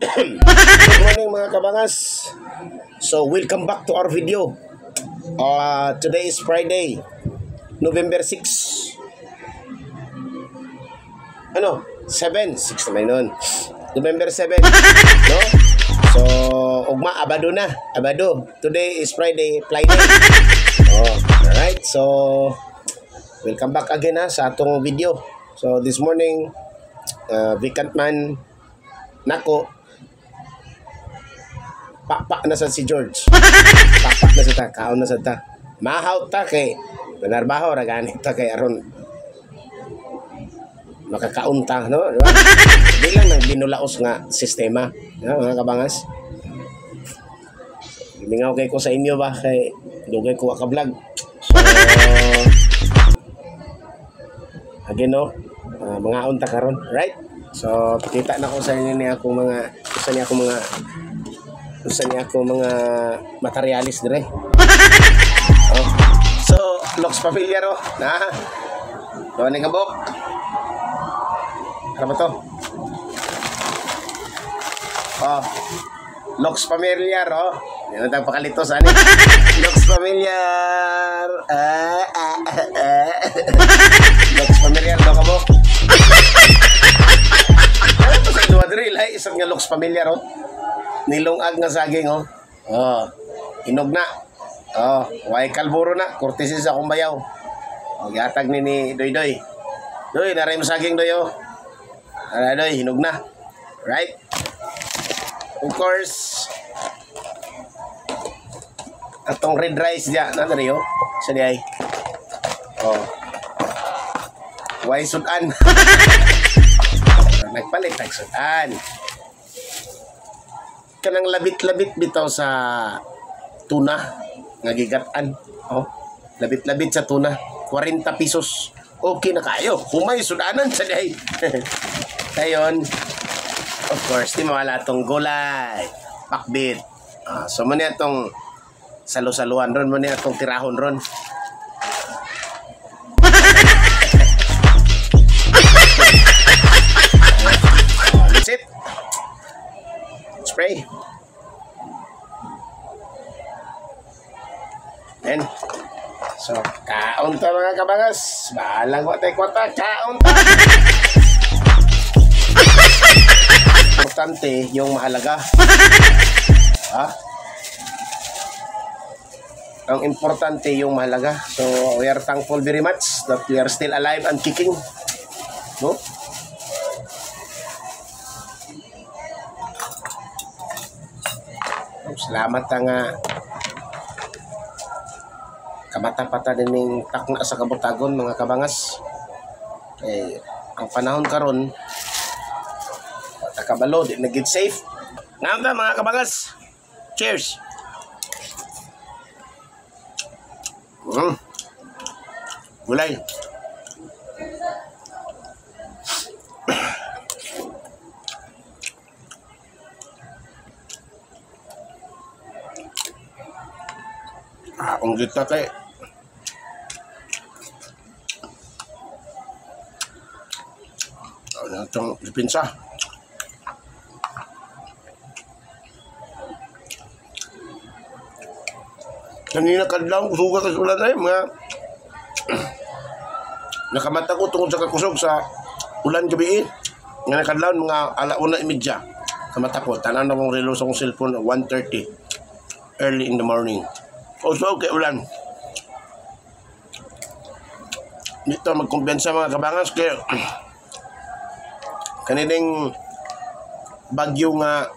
Good morning, mga kabangas. So, welcome back to our video. Today is Friday, November 6. Ano? 7. 6 naman nun. November 7. No? So, ugma, abado na. Abado. Today is Friday, Friday. Oh, alright. So, welcome back again ha, sa atong video. So, this morning, vacant man nako, pakpak na sa si George. Pakpak na sa ta, kaon na sa ta. Mahaw ta kay nanarbaho ra gani ta kay aron makakaon ta, no? Di ba? Di lang nang binulaos nga sistema, no, mga kabangas. Gimingaw kay ko sa inyo ba kay dugay ko ka vlog. So, again, no, mga unta karon, right? So, pakita na ko sa inyo ni akong mga usa ni akong mga usa ni ako mga materialis dire. Oh. So, looks familiar, oh. Na. Doon ni kabok. Ano ba to? Oh. Looks familiar, oh. Yan ang pakalito sa ani. Looks familiar. Ah, ah, ah, ah. Looks familiar do kabok. Ano to sa duha diri lahi isang nga looks familiar, oh. Nilungag nga saging, oh. Oh. Inog na. Oh, way kalburo na, courtesy sa akong bayaw. Oh, gihatag ni Doy Doy. Doy, naray mo saging, Doy, oh. Ara, Doy, hinog na. Right? Of course, atong red rice diya, na diri, oh. Sa di ay. Oh. Way sudan. Nagpalit tag sudan. Kanang labit-labit bitaw sa tuna nga gigatan. Oh, labit-labit sa tuna, 40 pesos. Okay na kayo. Humay sudanan sa day. Dayon, of course, di mawala atong gulay, pakbit. Ah, so mo niya atong salo-saluan ron, mo niya atong tirahon ron. Ah, that's it. Let's pray. Then, so, kaon ta, mga kabangas. Bahalang wa tay kwarta, kaon ta. Importante yung mahalaga. Ha? Ang importante yung mahalaga. So, we are thankful very much that we are still alive and kicking. No? Salamat ta nga kamata-pata din ning takna sa kabutagon, mga kabangas. Eh, ang panahon karon ta kabalo, di na gid safe. Ngaon ta, mga kabangas. Cheers. Gulay. Ah, ang gita kay ano itong dipinsa. Kanina kadlaw, kusuga kasi ulan ay mga nakamata ko tungod sa kakusog sa ulan gabi eh. Nga nakadlaw mga 1:30. Kamata ko, tanan na kong relo sa akong cellphone, 1:30 early in the morning. Kusog kay ulan. Dito magkumpiyansa, mga kabangas, kay kanining bagyo nga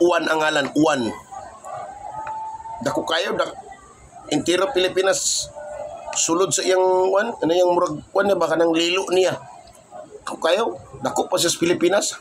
Uwan ang ngalan, Uwan. Dako kayo, dak entero Pilipinas sulod sa iyang uwan, ano yung murag uwan niya, baka nang lilo niya. Dako kayo, dako pa siya sa Pilipinas.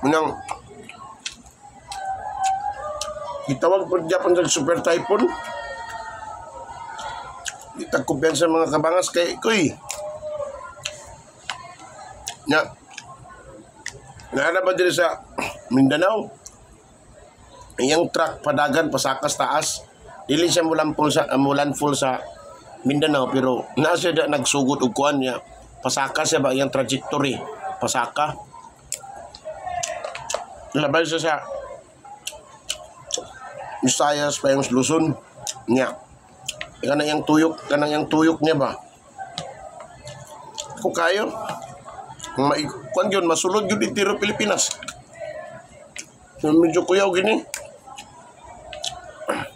Munang gitawag po Japan sa super typhoon. Di tagkumpiyansa, mga kabangas, kay kuy. Na naara ba diri sa Mindanao? Iyang truck padagan pasakas taas. Dili siya mulandfall sa Mindanao pero naa siya da nagsugod og kuan niya. Pasaka siya ba iyang trajectory? Pasaka. Labay siya sa Visayas pa yung Luzon niya. Kanang iyang tuyok niya ba? Kung kayo, kung kuan yun, masulod yun itiro Pilipinas. So, medyo kuyaw gini.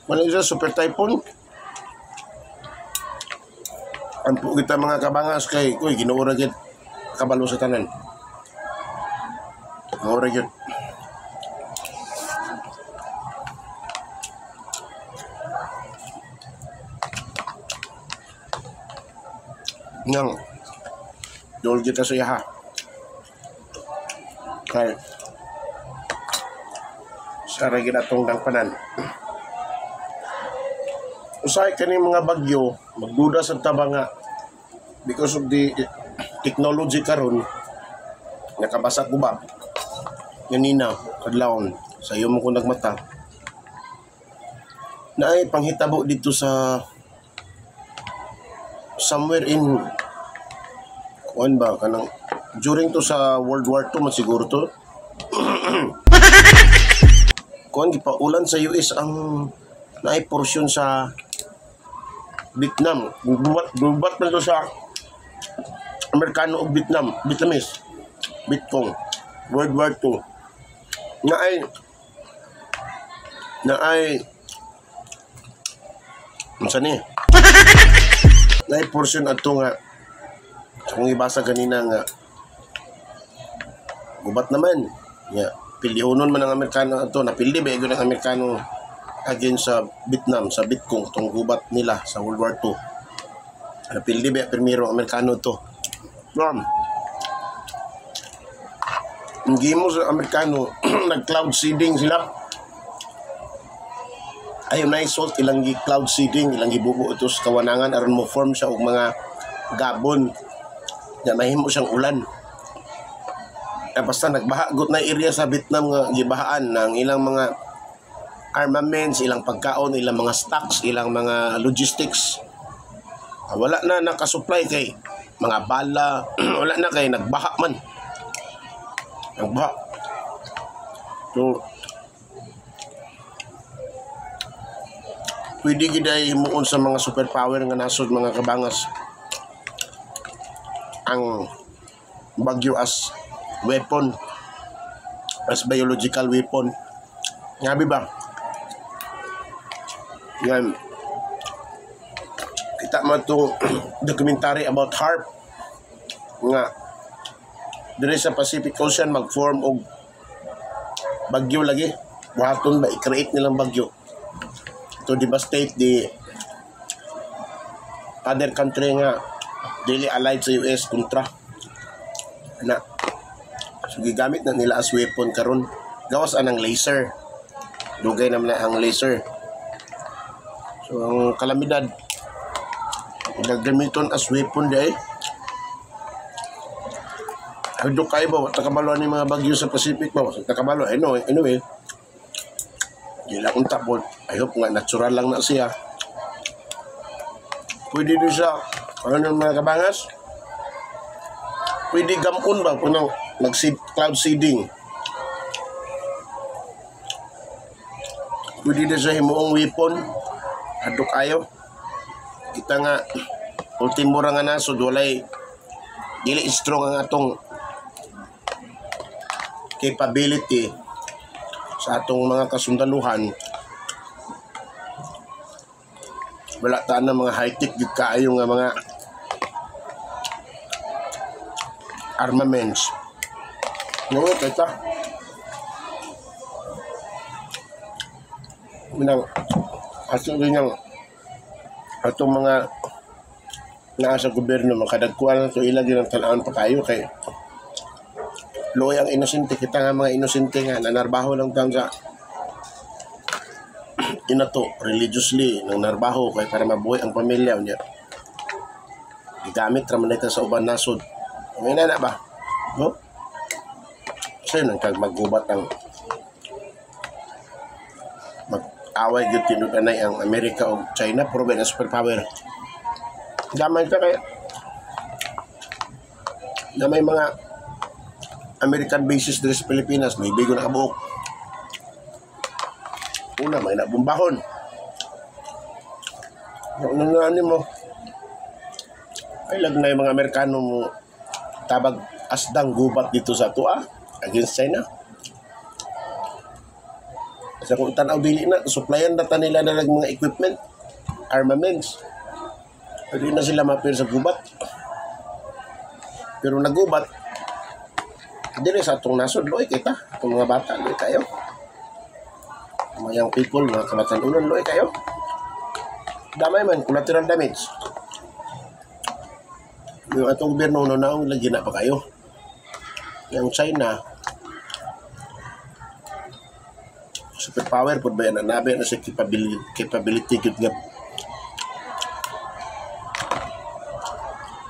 Wala siya, super typhoon. Ampo kita mga kabangas kay, uy, Ginoo ra gyud kabalo sa tanan. Ginoo ra gyud. Nang dol kita sa iha. Kay sa ra gyud atong dangpanan. Usahay kani mga bagyo, magduda sa taba nga because of the technology karon, nakabasa ko ba ganina kadlawon sa iyo mo ko nagmata naay panghitabo dito sa somewhere in kuan ba kanang during to sa World War II man siguro to. Kuan gipaulan sa US ang naay porsyon sa Vietnam. Gubat man to sa Amerikano ug Vietnam, Vietnamese, Vietcong, World War II. Naay unsa ni? Naay portion adto nga akong ibasa ganina nga gubat naman. Nga pildihonon man ang Amerikano adto, napildi ba gyud ang Amerikano against sa Vietnam, sa Vietcong, tong gubat nila sa World War II. Napildi ba primero ang Amerikano to. Ram. Ang gimo sa Amerikano, nag-cloud seeding sila. Ayaw na salt, ilang gi-cloud seeding, ilang gibubo ito sa kawanangan aron mo form siya og mga gabon. Ya mahimo siyang ulan. Eh, basta nagbaha gut na area sa Vietnam nga gibahaan ng ilang mga armaments, ilang pagkaon, ilang mga stocks, ilang mga logistics. Wala na nakasupply kay mga bala, wala na kay nagbaha man. Nagbaha. So, pwede gid ay himuon sa mga superpower nga nasod mga kabangas ang bagyo as weapon, as biological weapon. Ngabi ba? Yan. Kita mo itong documentary about HAARP nga dire sa Pacific Ocean mag-form og bagyo lagi. Buhaton ba i-create nilang bagyo to devastate the other country nga dili allied sa US kontra na. So gigamit na nila as weapon karon. Gawas anang laser. Dugay naman na ang laser. So ang kalamidad gagamiton as weapon di ay. Hadlok kayo ba? Takabalo ni mga bagyo sa Pacific ba? Takabalo. Anyway. Di lang akong tapon. I hope nga natural lang na siya. Pwede din siya. Ano ng mga kabangas? Pwede gamon ba? Kung nag-cloud seeding. Pwede din siya himuong weapon. Hadlok kayo. Kita nga ultimo ra nga nasod walay dili strong ang atong capability sa atong mga kasundaluhan. Wala ta na mga high-tech gyud kaayo nga mga armaments. No, kita. Minang ato ganyang atong mga naa sa gobyerno makadagkuan to ila gyud ang tan-awon pa kayo kay luoy ang inosente. Kita nga mga inosente nga nanarbaho lang taon sa inato religiously nang narbaho kay para mabuhi ang pamilya unya gigamit ra man ita sa uban nasod. May nana ba? No? Sayo nang kag maggubat ang mag-away gyud tinud anay ang Amerika ug China, pero ba na superpower. Gamay ta kay Na may mga American bases diri sa Pilipinas, may bigo na kabuok. Una, may nabumbahon. Ano nga mo? Ay, lagnay mga Amerikano mo tabag asdang gubat dito sa ato against China. Sa kung tanaw dili na, supplyan na ta nila na mga equipment, armaments. Pwede na sila mapir sa gubat. Pero nagubat, dili sa atong nasod, luoy kita. Atong mga bata, luoy kayo. Mga young people, mga kabatan-unon, luoy kayo. Damay man, collateral damage. Yung atong gobyerno, no, naong lagi na pa kayo. Yung China, superpower po ba yan? Nabi na sa capability gyud nga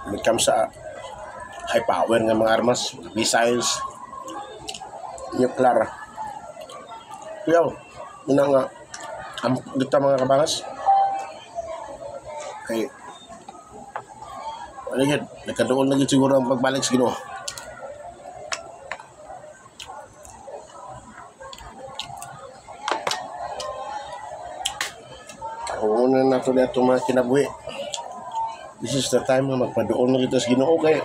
when it comes sa high power nga mga armas, missiles, nuclear. Kuyaw, muna nga, ang dito mga kabangas. Kay, ano yun, nagkadoon na yun siguro ang pagbalik sa Ginoo. Una na ito na itong mga kinabuhi. This is the time nga magpadoon na kita sa Ginoo kay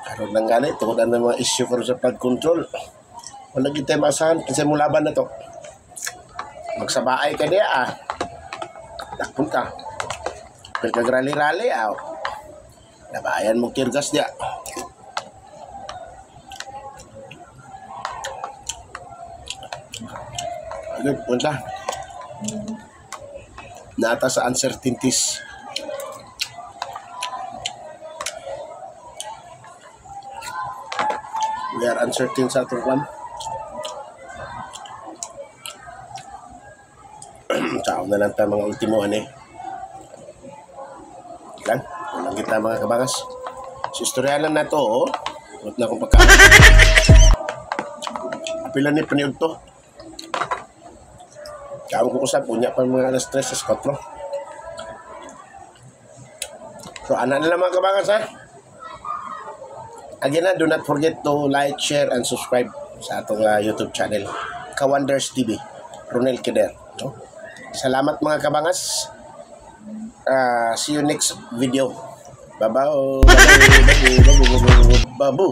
karon lang gani tungod ang mga issue karon sa flood control. Wala gyud tayo maasahan kinsa mo laban na to. Magsabaay ka diya ah. Dakpon ka. Pero kag rally-rally ah. Nabayan mo tear gas diya. Agad, punta. Nata sa uncertainties. We are uncertain sa atong kwan. Tao na lang ta mga ultimo ani. Lang, walang kita mga kabangas. So, istorya lang na to, oh. Huwag na akong pagkain. Pila ni paniud to. Kaon ko usap, unya pa mga alas 3, alas 4. So, ana na lang mga kabangas, ha? Again na, do not forget to like, share, and subscribe sa atong YouTube channel, Kawanders TV, Ronel Keder. No? Salamat mga kabangas. See you next video. Bye-bye. Babu, babu, babu, babu.